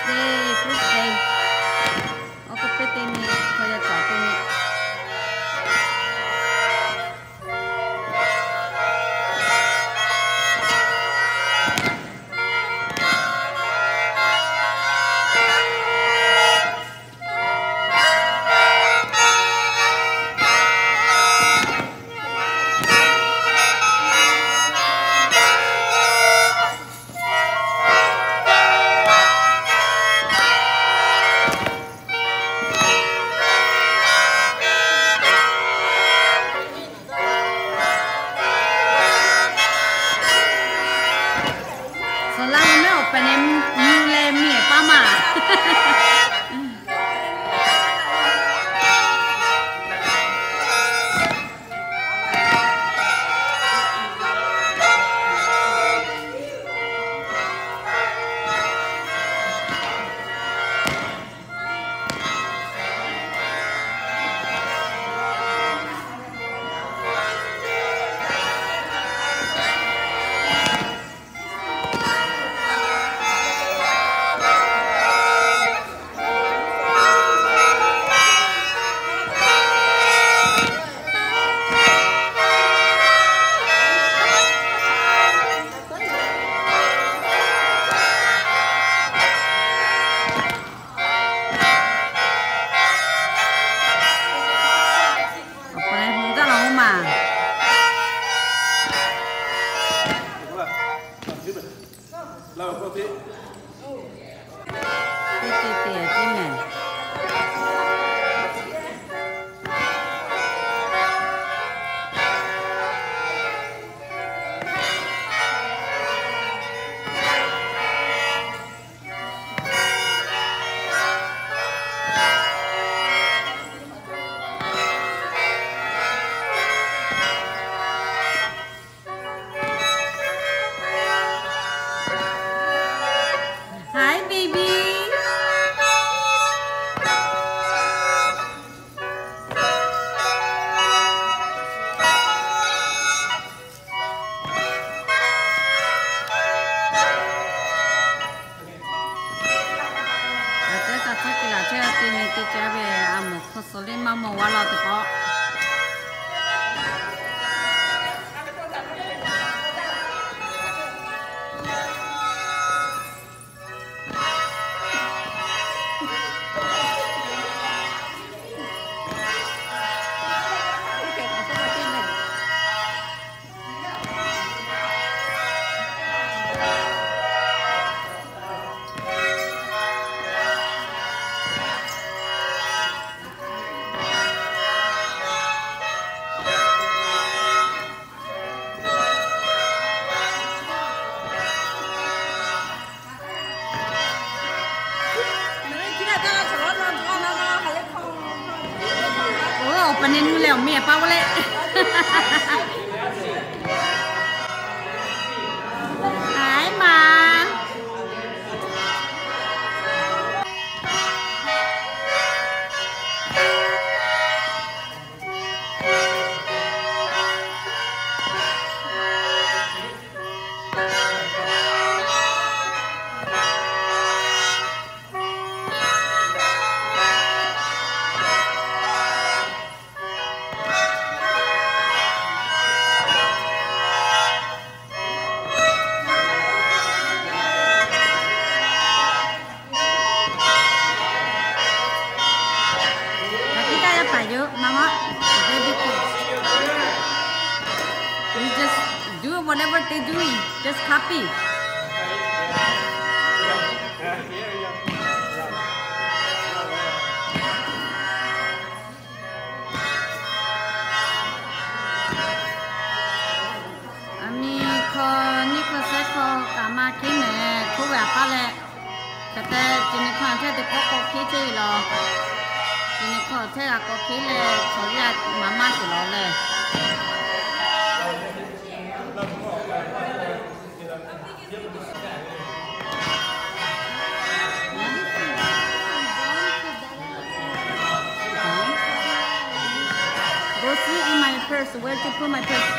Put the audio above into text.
First day, first day. Awˬ k'oˆ piˇ teˇ nyi, hk'aw yaˇ caˍ teˇ nyi. Suhˍ laˇ mehˆ awˬ pehˍ leh mvuh leh miˬ paˇ maˬ. Awˬ pa leh mvuh gaˇ la oˇ maˬ. Teˇ te te tiˉ mehˍ. Hi, baby. Aˬ, teˇ htaˇ tcuhˉ kuiˬ laˬ chehˇ teˇ nyi teˇ caˉ ve, a moˍ hk'aw suh leh maˇ mawˬ g'a law teˇ pawˆ. Oˇ, awˬ pa nyi nuˇ leh awˬ miˇ awˬ pa oˇ leh. Aiˉ maˬ. Kaꞈ teˇ kaˇ yaˇ paˍ yoˬ, maˇ maˇ. Baby clothes. You just do whatever they doing. Just copy. Aˬ miˍ hk'aw nyiˇ hkawˇ shehˆ hkawˇ kaꞈ maˇ hkiˉ mehˍ hk'oˆ ve aꞈ paˇ leh, hk'e te chi nyi hkawˇ chehˇ teˇ hkawˇ k'awꞈ hkiˉ chehˇ ve law. Chi nyi hkawˇ chehˇ g'a k'awꞈ hkiˉ leh chaw yaˇ maˇ maˇ sheˍ law leh. Go see in my purse. Where to put my purse?